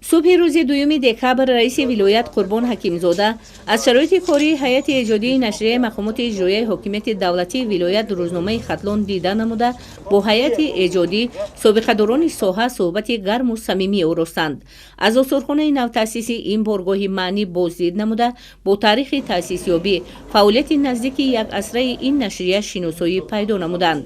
Субҳи рӯзи 2 декабр раиси вилоят Қурбон Ҳакимзода аз шароити кории ҳайати эҷодии нашрияи мақомоти иҷроияи ҳокимияти давлатии вилоят, рӯзномаи «Хатлон» дида намуда, бо ҳайати эҷодӣ, собиқадорони соҳа суҳбати гарму самимӣ оростанд. Аз осорхонаи навтаъсиси ин боргоҳи маънӣ боздид намуда, бо таърихи таъсисёбӣ, фаъолияти наздики якасраи ин нашрия шиносоӣ пайдо намуданд.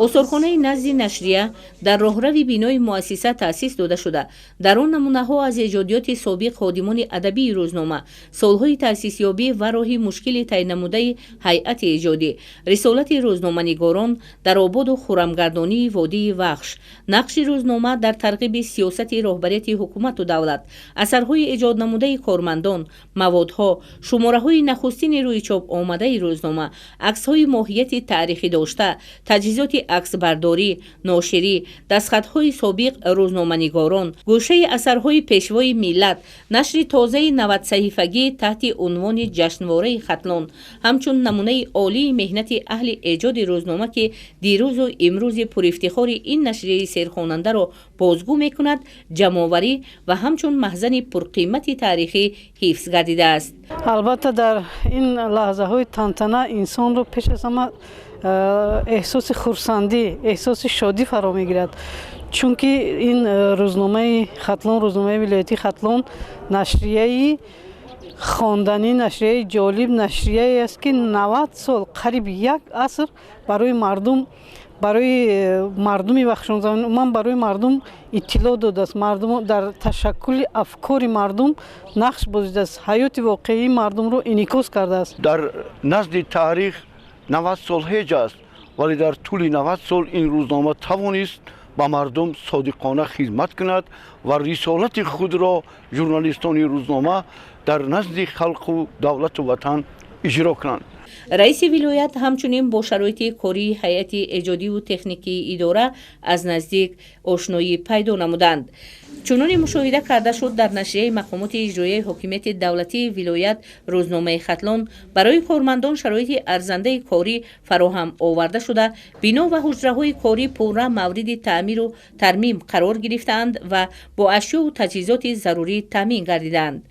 Осорхонаи назди нашрия дар роҳрави бинои муассиса таъсис дода шуда, дар он намунаҳо аз эҷодиёти собиқ ходимони адабии рӯзнома, солҳои таъсисёбӣ ва роҳи мушкили тай намудаи ҳайати эҷодӣ, рисолати рӯзноманигорон дар ободу хуррамгардонии водии Вахш, нақши рӯзнома дар тарғиби сиёсати роҳбарияти ҳукумату давлат, асарҳои эҷоднамудаи кормандон, маводҳо, шумораҳои нахустини рӯи чоп омадаи рӯзнома, аксҳои моҳияти таърихӣ дошта, таҷҳизоти аксбардорӣ, ноширӣ, дастхатҳои собиқ рӯзноманигорон, гӯшаи асарҳои Пешвои миллат, нашри тозаи 90-саҳифагӣ таҳти унвони «Ҷашнвораи Хатлон» ҳамчун намунаи олии меҳнати аҳли эҷоди рӯзнома, ки дирӯзу имрӯзи пурифтихори ин нашрияи серхонандаро бозгӯ мекунад, ҷамъоварӣ ва ҳамчун маҳзани пурқимати таърихӣ ҳифз гардидааст. Албатта, дар ин лаҳзаҳои тантана инсонро пеш аз ҳама эҳсоси хурсандӣ, эҳсоси шодӣ фаро мегирад, чунки ин рӯзномаи «Хатлон», рӯзномаи вилоятии Хатлон нашрияи хонданӣ, нашрияи ҷолиб, нашрияе аст, ки 90 сол, қариб як аср барои мардум, барои мардуми Вахшонзамин, умуман барои мардум иттилоъ додааст, мардум дар ташаккули афкори мардум нақш бозидааст, ҳаёти воқеии мардумро инъикос кардааст. Дар назди таърих 90 сол ҳеҷ аст, вале дар тӯли 90 сол ин рӯзнома тавонист ба мардум содиқона хизмат кунад ва рисолати худро журналистони рӯзнома дар назди халқу давлату ватан иҷро кунанд. Раиси вилоят ҳамчунин бо шароити кории ҳайати эҷодиву техникии идора аз наздик ошноӣ пайдо намуданд. Чуноне мушоҳида карда шуд, дар нашрияи мақомоти иҷроияи ҳокимияти давлатии вилоят, рӯзномаи «Хатлон» барои кормандон шароити арзандаи корӣ фароҳам оварда шуда, бино ва ҳуҷраҳои корӣ пурра мавриди таъмиру тармим қарор гирифтаанд ва бо ашёву таҷҳизоти зарурӣ таъмин гардидаанд.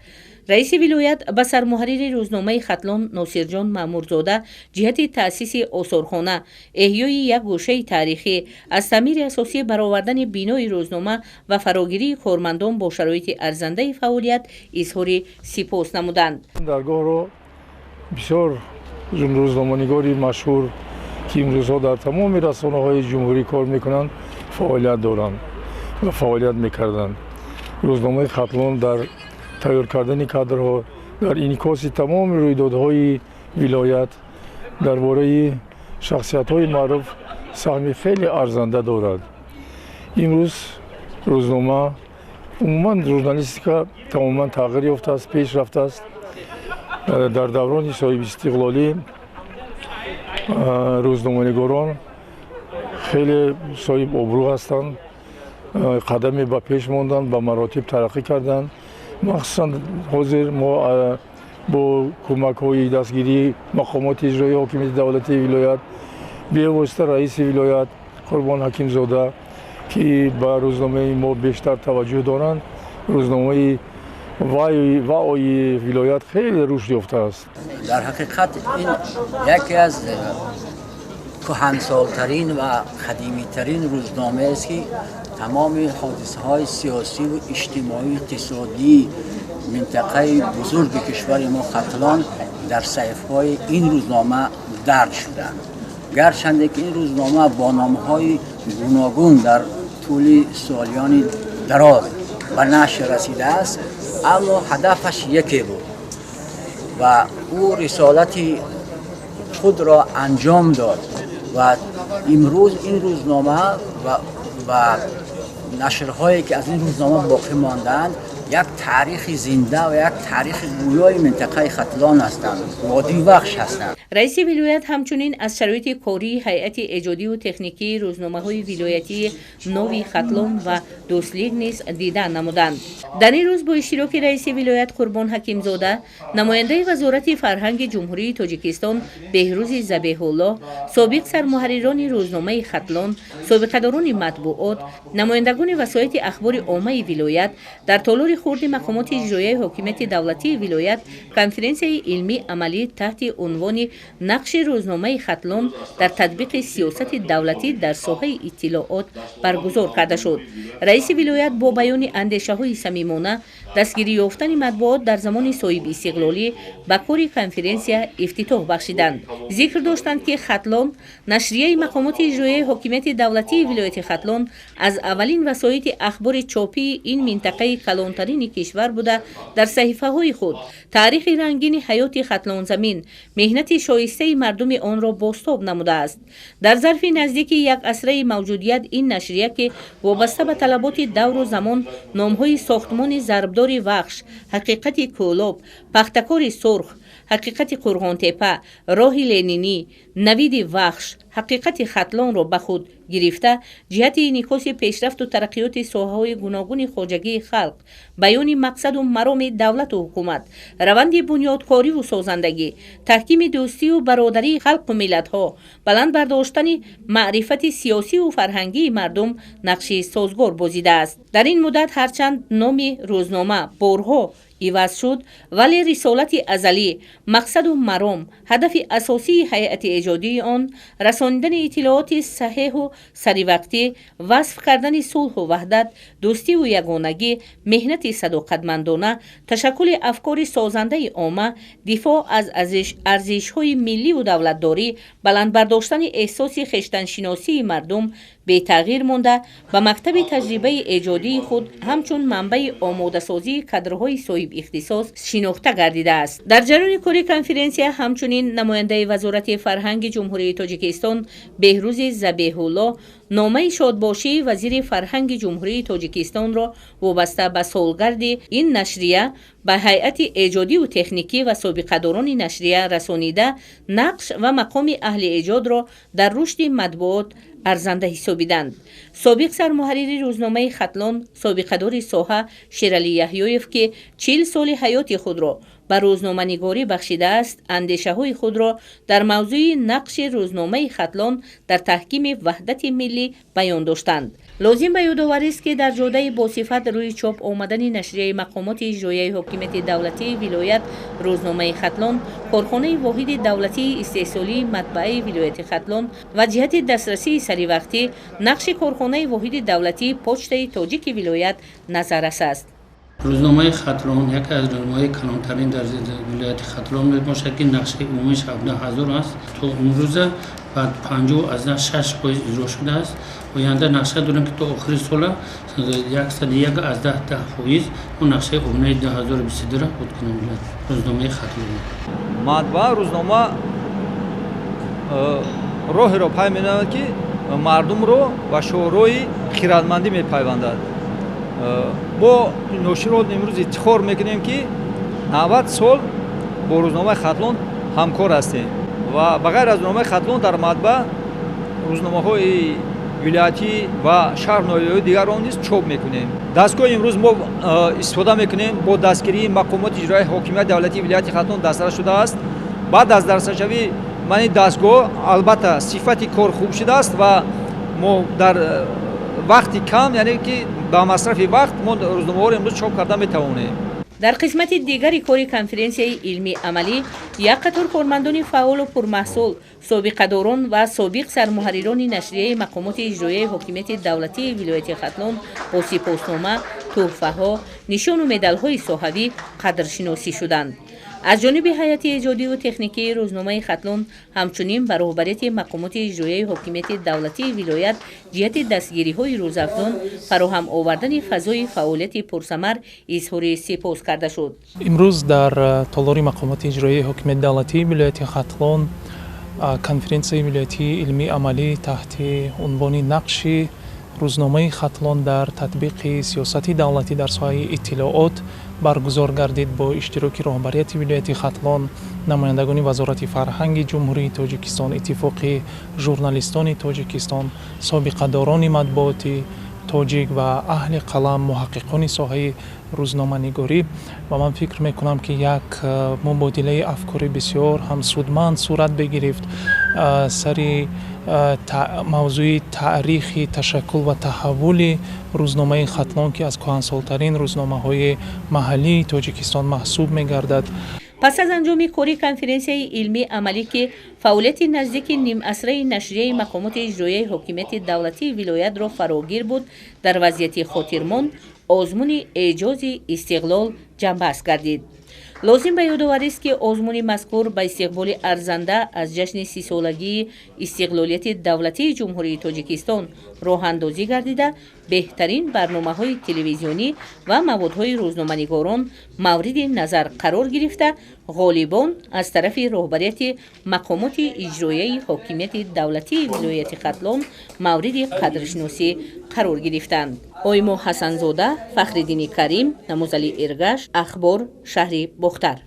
Раиси вилоят ба сармуҳаррири рӯзномаи «Хатлон» Носирҷон Маъмурзода ҷиҳати таъсиси осорхона, эҳёи як гӯшаи таърихӣ, аз таъмири асосӣ баровардани бинои рӯзнома ва фарогирии кормандон бо шароити арзандаи фаъолият изҳори сипос намуданд. Даргоҳро бисёр рӯзноманигори машҳур, ки имрӯзҳо дар тамоми расонаҳои ҷумҳурӣ кор мекунанд, фаъолият доранд ва фаъолият мекарданд. Рӯзномаи «Хатлон» дар тайёр кардани кадрҳо, дар инъикоси тамоми рӯйдодҳои вилоят, дар бораи шахсиятҳои маъруф саҳми хеле арзанда дорад. Имрӯз рӯзнома, умуман журналистика тамоман тағйир ёфтааст, пеш рафтааст. Дар даврони соҳибистиқлолӣ рӯзноманигорон хеле соҳиб обрӯ ҳастанд, қадаме ба пеш монданд, ба маротиб тараққӣ карданд. Махсусан ҳозир мо бо кӯмакҳои дастгирии мақомоти иҷроии ҳокимияти давлатии вилоят, бевосита раиси вилоят Қурбон Ҳакимзода, ки ба рӯзномаи мо бештар таваҷҷӯҳ доранд, рӯзномаи ваои вилоят хеле рушд ёфтааст. Дар ҳақиқат, ин яке аз кӯҳансолтарин ва қадимитарин рӯзномаест, ки тамоми ҳодисаҳои сиёсиву иҷтимоӣ, иқтисодии минтақаи бузурги кишвари мо Хатлон дар саҳифаҳои ин рӯзнома дарҷ шуданд. Гарчанде ки ин рӯзнома бо номҳои гуногун дар тӯли солиёни дароз ба нашр расидааст, аммо ҳадафаш яке буд ва ӯ рисолати худро анҷом дод ва имрӯз ин рӯзнома ва нашрҳое, ки аз ин рӯзнома боқӣ мондаанд, як таърихи зинда ва як таърихи гӯёи минтақаи Хатлон ҳастанд, водии Вахш ҳастанд. Раиси вилоят ҳамчунин аз шароити кории ҳайати эҷодиву техникии рӯзномаҳои вилоятии «Нови Хатлон» ва «Дӯстлик» низ дидан намуданд. Дар ин рӯз бо иштироки раиси вилоят Қурбон Ҳакимзода, намояндаи Вазорати фарҳанги Ҷумҳурии Тоҷикистон Беҳрӯзи Забеҳуллоҳ, собиқ сармуҳаррирони рӯзномаи «Хатлон», собиқадорони матбуот, намояндагони васоити ахбори оммаи вилоят дар толори Толори хурди мақомоти иҷроияи ҳокимияти давлатии вилоят конференсияи илмӣ амалӣ таҳти унвони «Нақши рӯзномаи Хатлон дар татбиқи сиёсати давлатӣ дар соҳаи иттилоот» баргузор карда шуд. Раиси вилоят бо баёни андешаҳои самимона, дастгирӣ ёфтани матбуот дар замони соҳибистиқлолӣ ба кори конференсия ифтитоҳ бахшиданд. Зикр доштанд, ки Хатлон, нашрияи мақомоти иҷроияи ҳокимияти давлатии вилояти Хатлон, аз аввалин васоити ахбори чопии ин минтақаи калонтарини кишвар буда, дар саҳифаҳои худ таърихи рангини ҳаёти Хатлонзамин, меҳнати шоистаи мардуми онро бозтоб намудааст. Дар зарфи наздики як асраи мавҷудият ин нашрия, ки вобаста ба талаботи давру замон номҳои Сохтмони зарбдори Вахш, Ҳақиқати Кӯлоб, Пахтакори сурх, Ҳақиқати Қурғонтепа, Роҳи Ленинӣ, Навиди Вахш, Ҳақиқати Хатлонро ба худ гирифта, ҷиҳати инъикоси пешрафту тараққиёти соҳаҳои гуногуни хоҷагии халқ, баёни мақсаду мароми давлату ҳукумат, раванди бунёдкориву созандагӣ, таҳкими дӯстию бародарии халқу миллатҳо, баланд бардоштани маърифати сиёсиву фарҳангии мардум нақши созгор бозидааст. Дар ин муддат ҳарчанд номи рӯзнома борҳо иваз шуд, вале рисолати азалӣ, мақсаду маром, ҳадафи асосии ҳайати эҷодии он расонидани иттилооти саҳеҳу саривақтӣ, васф кардани сулҳу ваҳдат, дӯстиву ягонагӣ, меҳнати садоқатмандона, ташаккули афкори созандаи омма, дифоъ аз арзишҳои милливу давлатдорӣ, баланд бардоштани эҳсоси хештаншиносии мардум бетағйир монда, ба мактаби таҷрибаи эҷодии худ ҳамчун манбаи омодасозии кадрҳои соҳибихтисос шинохта гардидааст. Дар ҷараёни кори конференсия ҳамчунин намояндаи Вазорати фарҳанги Ҷумҳурии Тоҷикистон Беҳрӯзи Забеҳулло номаи шодбошии вазири фарҳанги Ҷумҳурии Тоҷикистонро вобаста ба солгарди ин нашрия ба ҳайати эҷодиву техникӣ ва собиқадорони нашрия расонида, нақш ва мақоми аҳли эҷодро дар рушди матбуот арзанда ҳисобиданд. Собиқ сармуҳаррири рӯзномаи Хатлон, собиқадори соҳа Шералӣ Яҳёев, ки 40 соли ҳаёти худро ба рӯзноманигорӣ бахшидааст, андешаҳои худро дар мавзӯи нақши рӯзномаи Хатлон дар таҳкими ваҳдати миллӣ баён доштанд. Лозим ба ёдоварист, ки дар ҷодаи босифат рӯи чоп омадани нашрияи мақомоти иҷроияи ҳокимияти давлатии вилоят, рӯзномаи Хатлон, корхонаи воҳиди давлатии истеҳсолии матбааи вилояти Хатлон ва ҷиҳати дастрасии саривақтӣ нақши корхонаи воҳиди давлатии почтаи тоҷики вилоят назаррас аст. Рӯзномаи Хатлон яке аз рӯзномаҳои калонтарин дар вилояти Хатлон мебошад, ки нақшаи умумиш 17 000 аст. То имрӯза ба 50,6% иҷро шудааст. Оянда нақша дорем, ки то охири сола 101,10% мо нақшаи умумии 2022-ро худ кунем. Рӯзномаи Хатлон Матбаа, рӯзнома роҳеро пай менамояд, ки мардумро ба шӯрои хирадмандӣ мепайвандад. Мо ноширон имрӯз ифтихор мекунем, ки 90 сол бо рӯзномаи Хатлон ҳамкор ҳастем ва ба ғайр аз рӯзномаи Хатлон дар матбаа рӯзномаҳои вилоятӣ ва шаҳр, ноҳияҳои дигарро низ чоп мекунем. Дастгоҳи имрӯз мо истифода мекунем бо дастгирии мақомоти иҷроияи ҳокимияти давлатии вилояти Хатлон дастрас шудааст. Баъд аз дастрасшавии мани дастгоҳ, албатта, сифати кор хуб шудааст ва мо дар вақти кам, яъне ки ба масрафи вақт, мо рӯзномаҳоро имрӯз чоп карда метавонем. Дар қисмати дигари кори конференсияи илмии амалӣ як қатор кормандони фаъолу пурмаҳсул, собиқадорон ва собиқ сармуҳаррирони нашрияи мақомоти иҷроияи ҳокимияти давлатии вилояти Хатлон бо сипоснома, тӯҳфаҳо, нишону медалҳои соҳавӣ қадршиносӣ шуданд. Аз ҷониби ҳайати эҷодиву техникии рӯзномаи Хатлон ҳамчунин ба роҳбарияти мақомоти иҷроияи ҳокимияти давлатии вилоят ҷиҳати дастгириҳои рӯзафзун, фароҳам овардани фазои фаъолияти пурсамар изҳори сипос карда шуд. Имрӯз дар толори мақомоти иҷроияи ҳокимияти давлатии вилояти Хатлон конференсияи вилоятии илмии амалӣ таҳти унвони «Нақши рӯзномаи Хатлон дар татбиқи сиёсати давлатӣ дар соҳаи иттилоот» баргузор гардид бо иштироки роҳбарияти вилояти Хатлон, намояндагони Вазорати фарҳанги Ҷумҳурии Тоҷикистон, Иттифоқи журналистони Тоҷикистон, собиқадорони матбуоти тоҷик. Тоҷик ва аҳли қалам, муҳаққиқони соҳаи рӯзноманигорӣ. Ва ман фикр мекунам, ки як мубодилаи афкори бисёр ҳам судманд сурат бигирифт сари мавзӯи таърихи ташаккул ва таҳаввули рӯзномаи Хатлон, ки аз кӯҳансолтарин рӯзномаҳои маҳаллии Тоҷикистон маҳсуб мегардад. Пас аз анҷоми кори конференсияи илмии амалӣ, ки фаъолияти наздики нимасраи нашрияи мақомоти иҷроияи ҳокимияти давлатии вилоятро фарогир буд, дар вазъияти хотирмон озмуни эъҷози истиқлол ҷамъбаст гардид. Лозим ба ёдоварист, ки озмуни мазкур ба истиқболи арзанда аз ҷашни 30-солагии истиқлолияти давлатии Ҷумҳурии Тоҷикистон роҳандозӣ гардида, беҳтарин барномаҳои телевизионӣ ва маводҳои рӯзноманигорон мавриди назар қарор гирифта, ғолибон аз тарафи роҳбарияти мақомоти иҷроияи ҳокимияти давлатии вилояти Хатлон мавриди қадршиносӣ қарор гирифтанд. Оймо Ҳасанзода, Фахриддини Карим, Намозалӣ Эргаш, Ахбор, шаҳри Бохтар.